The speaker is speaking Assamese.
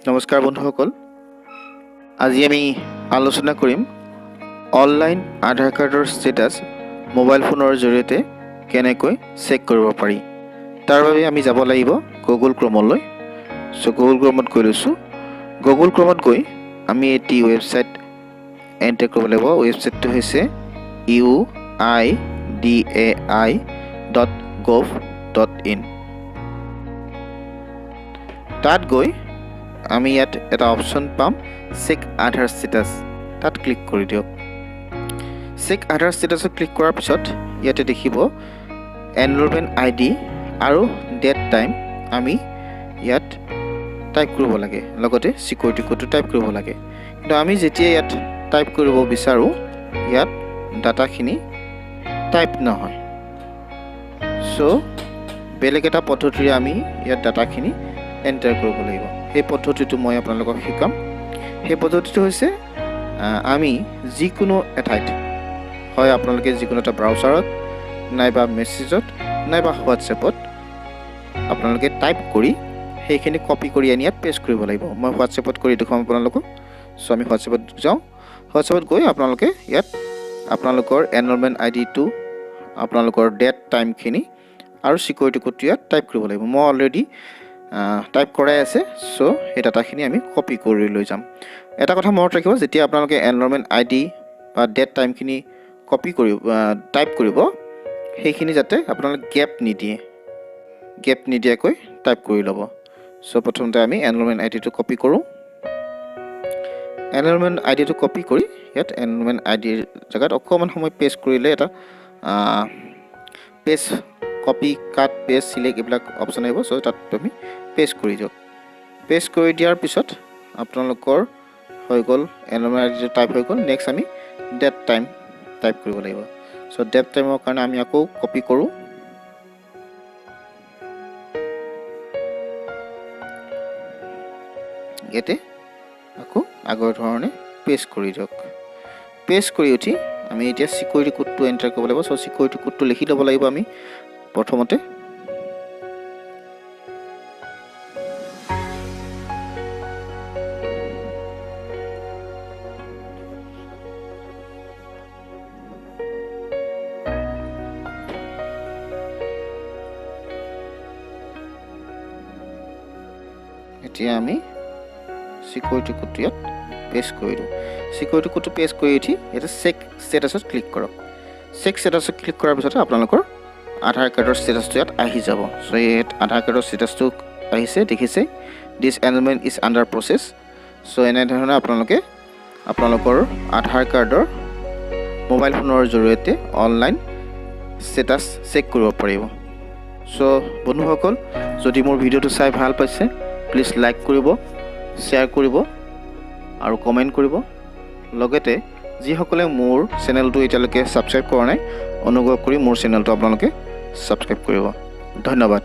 নমস্কাৰ বন্ধুসকল, আজি আমি আলোচনা কৰিম অনলাইন আধাৰ কাৰ্ডৰ ষ্টেটাছ মোবাইল ফোনৰ জৰিয়তে কেনেকৈ চেক কৰিব পাৰি। তাৰ বাবে আমি যাব লাগিব গুগল ক্ৰমলৈ। চ' গুগল ক্ৰমত গৈ লৈছোঁ। গুগল ক্ৰমত গৈ আমি এটি ৱেবছাইট এণ্টাৰ কৰিব লাগিব। ৱেবছাইটটো হৈছে uidai.gov.in। তাত গৈ আমি ইয়াত এটা অপশ্যন পাম, চেক আধাৰ ষ্টেটাছ। তাত ক্লিক কৰি দিয়ক। চেক আধাৰ ষ্টেটাছত ক্লিক কৰাৰ পিছত ইয়াতে দেখিব এনৰলমেণ্ট আই ডি আৰু ডেট টাইম আমি ইয়াত টাইপ কৰিব লাগে, লগতে ছিকিউৰিটি কোডটো টাইপ কৰিব লাগে। কিন্তু আমি যেতিয়া ইয়াত টাইপ কৰিব বিচাৰোঁ, ইয়াত ডাটাখিনি টাইপ নহয়। চ' বেলেগ এটা পদ্ধতিৰে আমি ইয়াত ডাটাখিনি এণ্টাৰ কৰিব লাগিব। সেই পদ্ধতিটো মই আপোনালোকক শিকাম। সেই পদ্ধতিটো হৈছে আমি যিকোনো এঠাইত হয়, আপোনালোকে যিকোনো এটা ব্ৰাউজাৰত নাইবা মেছেজত নাইবা হোৱাটছএপত আপোনালোকে টাইপ কৰি সেইখিনি কপি কৰি আনি ইয়াত পেষ্ট কৰিব লাগিব। মই হোৱাটছএপত কৰি দেখুৱাম আপোনালোকক। চ' আমি হোৱাটছএপত যাওঁ। হোৱাটছএপত গৈ আপোনালোকে ইয়াত আপোনালোকৰ এনৰলমেণ্ট আই ডিটো, আপোনালোকৰ ডেট টাইমখিনি আৰু ছিকিউৰিটি কোডটো ইয়াত টাইপ কৰিব লাগিব। মই অলৰেডি টাইপ কৰাই আছে। চ' সেই ডাটাখিনি আমি কপি কৰি লৈ যাম। এটা কথা মনত ৰাখিব, যেতিয়া আপোনালোকে এনৰলমেণ্ট আই ডি বা ডেট টাইমখিনি কপি কৰিব, টাইপ কৰিব, সেইখিনি যাতে আপোনালোকে গেপ নিদিয়ে, গেপ নিদিয়াকৈ টাইপ কৰি ল'ব। চ' প্ৰথমতে আমি এনৰলমেণ্ট আই ডিটো কপি কৰোঁ। এনৰলমেণ্ট আই ডিটো কপি কৰি ইয়াত এনৰলমেণ্ট আই ডিৰ জেগাত অকণমান সময় পেষ্ট কৰিলে এটা paste, copy, cut, paste, select এইবিলাক অপশ্যন আহিব। চ' তাত আমি পেষ্ট কৰি দিয়ক। পেষ্ট কৰি দিয়াৰ পিছত আপোনালোকৰ হৈ গ'ল, এনৰলমেণ্ট আই ডিটো টাইপ হৈ গ'ল। নেক্সট আমি ডেট টাইম টাইপ কৰিব লাগিব। চ' ডেট টাইমৰ কাৰণে আমি আকৌ কপি কৰোঁ। ইয়াতে আকৌ আগৰ ধৰণে পেষ্ট কৰি দিয়ক। পেষ্ট কৰি উঠি আমি এতিয়া ছিকিউৰিটি কোডটো এণ্টাৰ কৰিব লাগিব। চ' ছিকিউৰিটি কোডটো লিখি ল'ব লাগিব আমি প্ৰথমতে। এতিয়া আমি ছিকিউৰিটি কোডটো ইয়াত পেষ্ট কৰি দিওঁ। ছিকিউৰিটি কোডটো পেষ্ট কৰি উঠি ইয়াতে চেক ষ্টেটাছত ক্লিক কৰক। চেক ষ্টেটাছত ক্লিক কৰাৰ পিছতে আপোনালোকৰ আধাৰ কাৰ্ডৰ ষ্টেটাছটো ইয়াত আহি যাব। চ' ইয়াত আধাৰ কাৰ্ডৰ ষ্টেটাছটো আহিছে, দেখিছে, "This enrolment is under process." So এনেধৰণে আপোনালোকে আপোনালোকৰ আধাৰ কাৰ্ডৰ মোবাইল ফোনৰ জৰিয়তে অনলাইন ষ্টেটাছ চেক কৰিব পাৰিব। চ' বন্ধুসকল, যদি মোৰ ভিডিঅ'টো চাই ভাল পাইছে, প্লিজ লাইক কৰিব, শ্বেয়াৰ কৰিব আৰু কমেণ্ট কৰিব। লগতে যিসকলে মোৰ চেনেলটো এতিয়ালৈকে ছাবস্ক্ৰাইব কৰা নাই, অনুগ্ৰহ কৰি মোৰ চেনেলটো আপোনালোকে ছাবস্ক্ৰাইব কৰিব। ধন্যবাদ।